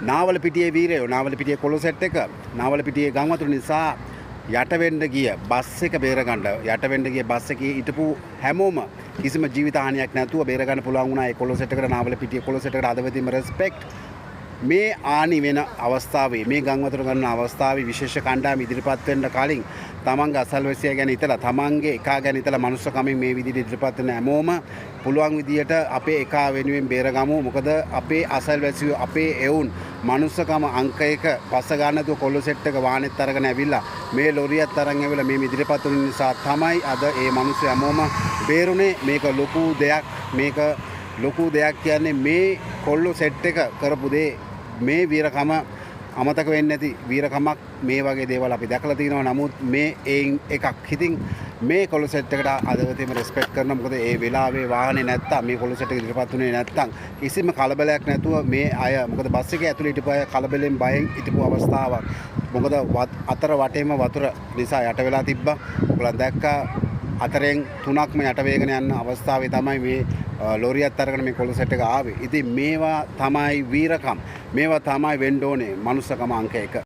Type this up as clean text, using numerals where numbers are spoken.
නාවලපිටියේ වීරයෝ, නාවලපිටියේ කොළො set එක, නාවලපිටියේ ගම් වතුර නිසා යට වෙන්න ගිය බස් එක බේරගන්න, යට වෙන්න ගිය බස් එකේ හිටපු හැමෝම කිසිම ජීවිත හානියක් නැතුව බේරගන්න පුළුවන් වුණා ඒ කොළො සෙට් එකට. නාවලපිටියේ කොළො සෙට් එකට හදවතින්ම රෙස්පෙක්ට්. මේ ආනි වෙන අවස්ථාවේ, මේ ගම් වතුර ගන්න අවස්ථාවේ විශේෂ කණ්ඩායම ඉදිරිපත් වෙන්න කලින් තමන්ගේ අසල්වැසියා ගැන හිතලා, තමන්ගේ එකා ගැන හිතලා, මනුස්සකමින් මේ විදිහට ඉදිරිපත් වෙන හැමෝම පුළුවන් විදියට අපේ එකා වෙනුවෙන් බේරගමු. මොකද අපේ අසල්වැසියෝ, අපේ එවුන් මනුස්සකම අංක එක පස්ස ගන්න නැතුව කොල්ලෝ සෙට් එක වාහනේත් අරගෙන ඇවිල්ලා, මේ ලොරියත් අරන් ඇවිල්ලා මේ ඉදිරිපත් වුණ නිසා තමයි අද ඒ මිනිස්සු හැමෝම බේරුනේ. මේක ලොකු දෙයක්. මේක ලොකු දෙයක් කියන්නේ මේ කොල්ලෝ සෙට් එක කරපු දේ, මේ වීරකම අමතක වෙන්නේ නැති වීරකමක්. මේ වගේ දේවල් අපි දැකලා තිනවා. නමුත් මේ ඒන් එකක්. ඉතින් මේ කොළො සෙට් එකට හදවතින්ම රෙස්පෙක්ට් කරනවා. මොකද ඒ වෙලාවේ වාහනේ නැත්තම්, මේ කොළො සෙට් එක ඉදිරිපත් වුණේ නැත්තම්, කිසිම කලබලයක් නැතුව මේ අය, මොකද බස් එකේ ඇතුලේ හිටපු අය කලබලෙන් බයෙන් හිටපු අවස්ථාවක්. මොකද අතර වටේම වතුර නිසා යට වෙලා තිබ්බා. ඔයගොල්ලන් දැක්කා අතරෙන් තුනක්ම යට වේගෙන යන අවස්ථාවේ තමයි මේ ලොරියත් අරගෙන මේ කොළො සෙට් එක ආවේ. ඉතින් මේවා තමයි වීරකම්. මේවා තමයි වෙන්න ඕනේ මනුස්සකම අංක එක.